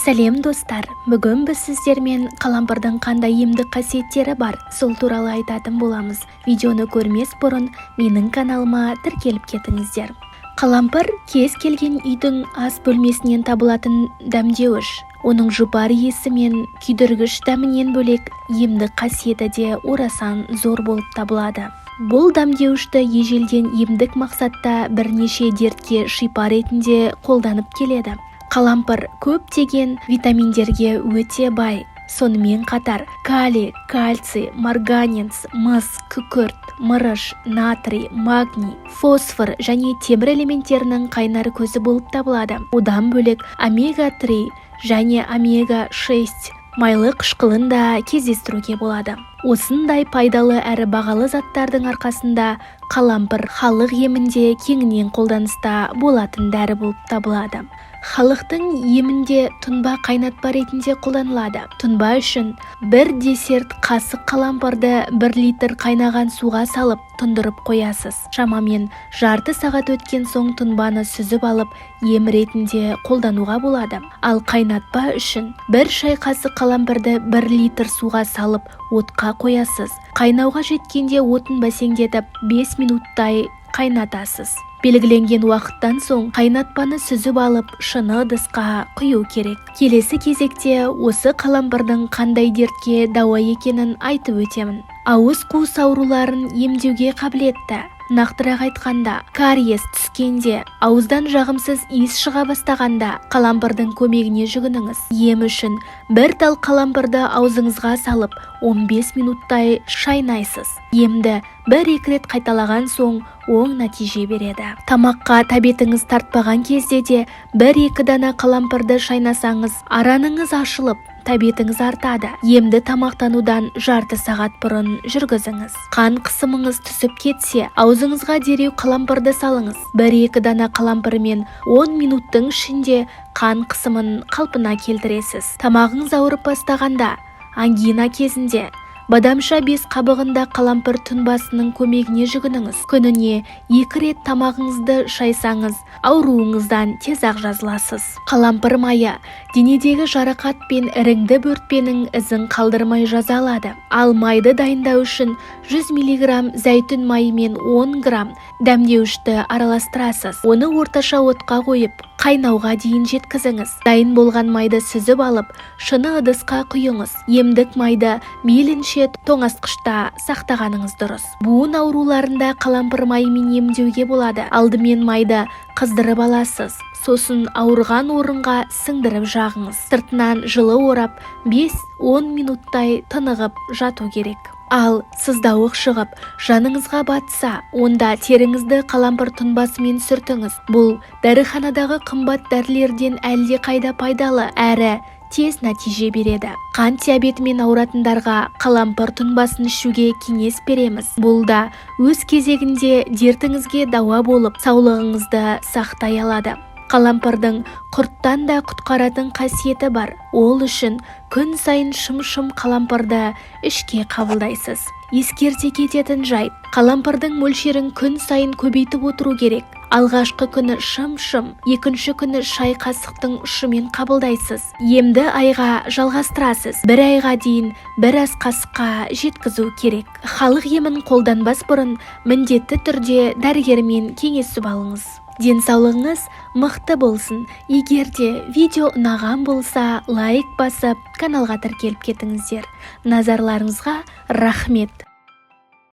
Сәлем, достар! Бүгін біз сіздермен қалампырдың қандай емдік қасиеттері бар, сол туралы айтатын боламыз. Видеоны көрмес бұрын менің каналыма тіркеліп кетіңіздер. Қалампыр – кез келген үйдің ас бөлмесінен табылатын дәмдеуіш. Оның жұпар иісі мен күйдіргіш дәмінен бөлек, емдік қасиеті де орасан зор болып табылады. Бұл дәмдеуішті ежелден емдік мақсатта бірнеше дертке шипа ретінде қолданып келеді. Қалампыр көптеген витаминдерге өте бай. Сонымен қатар калий, кальций, марганец, мыс, күкірт, мырыш, натрий, магний, фосфор және темір элементтерінің қайнар көзі болып табылады. Одан бөлек омега-3 және омега-6 майлы қышқылын да кездестіруге болады. Осындай пайдалы әрі бағалы заттардың арқасында қалампыр халық емінде кеңінен қолданыста болатын дәрі болып табылады. Халықтың емінде тұнба, қайнатпа ретінде қолданылады. Тұнба үшін бір десерт қасық қалампырды 1 литр қайнаған суға салып, тұндырып қоясыз. Шамамен жарты сағат өткен соң тұнбаны сүзіп алып, ем ретінде қолдануға болады. Ал қайнатпа үшін 1 шай қасық қалампырды 1 литр суға салып, отқа қоясыз. Қайнауға жеткенде отын бәсеңдетіп, 5 минуттай қайнатасыз. Белгіленген уақыттан соң қайнатпаны сүзіп алып, шыны ыдысқа құю керек. Келесі кезекте осы қалампырдың қандай дертке дауа екенін айтып өтемін. Ауыз қуыс ауруларын емдеуге қабілетті. Нақтырақ айтқанда, кариес түскенде, ауыздан жағымсыз иіс шыға бастағанда қалампырдың көмегіне жүгініңіз. Ем үшін бір тал қалампырды аузыңызға салып, 15 минуттай шайнайсыз. Емді бір-екі рет қайталаған соң оң нәтиже береді. Тамаққа тәбетіңіз тартпаған кезде де бір-екі дана қалампырды шайнасаңыз, араныңыз ашылып, тәбетіңіз артады. Емді тамақтанудан жарты сағат бұрын жүргізіңіз. Қан қысымыңыз түсіп кетсе, аузыңызға дереу қалампырды салыңыз. Бір-екі дана қалампырмен 10 минуттың ішінде қан қысымын қалпына келтіресіз. Тамағыңыз ауырып бастағанда, ангина кезінде бадамша без қабығында қалампыр тұнбасының көмегіне жүгініңіз. Күніне екі рет тамағыңызды шайсаңыз, ауруыңыздан тез-ақ жазыласыз. Қалампыр майы денедегі жарақат пен іріңді бөртпенің ізін қалдырмай жаза алады. Ал майды дайындау үшін 100 мг зәйтүн майы мен 10 грамм дәмдеуішті араластырасыз. Оны орташа отқа қойып, қайнауға дейін жеткізіңіз. Дайын болған майды сүзіп алып, шыны ыдысқа құйыңыз. Емдік майды мейлінше тоңазытқышта сақтағаныңыз дұрыс. Буын ауруларында қалампыр майымен емдеуге болады. Алдымен майды қыздырып аласыз, сосын ауырған орынға сіңдіріп жағыңыз. Сыртынан жылы орап, 5-10 минуттай тынығып жату керек. Ал сыздауық шығып, жаныңызға батса, онда теріңізді қалампыр тұнбасымен сүртіңіз. Бұл дәріханадағы қымбат дәрілерден әлде қайда пайдалы әрі тез нәтиже береді. Қант диабетімен ауыратындарға қалампыр тұнбасын ішуге кеңес береміз. Бұл да өз кезегінде дертіңізге дауа болып, саулығыңызды сақтай алады. Қалампырдың құрттан да құтқаратын қасиеті бар. Ол үшін күн сайын шым-шым қалампырды ішке қабылдайсыз. Ескерте кететін жайт: қалампырдың мөлшерін күн сайын көбейтіп отыру керек. Алғашқы күні шым-шым, екінші күні шай қасықтың ұшымен қабылдайсыз. Емді айға жалғастырасыз. Бір айға дейін бір ас қасыққа жеткізу керек. Халық емін қолданбас бұрын міндетті түрде дәрігермен кеңесіп алыңыз. Денсаулығыңыз мықты болсын! Егер де видео ұнаған болса, лайк басып, каналға тіркеліп кетіңіздер. Назарларыңызға рахмет!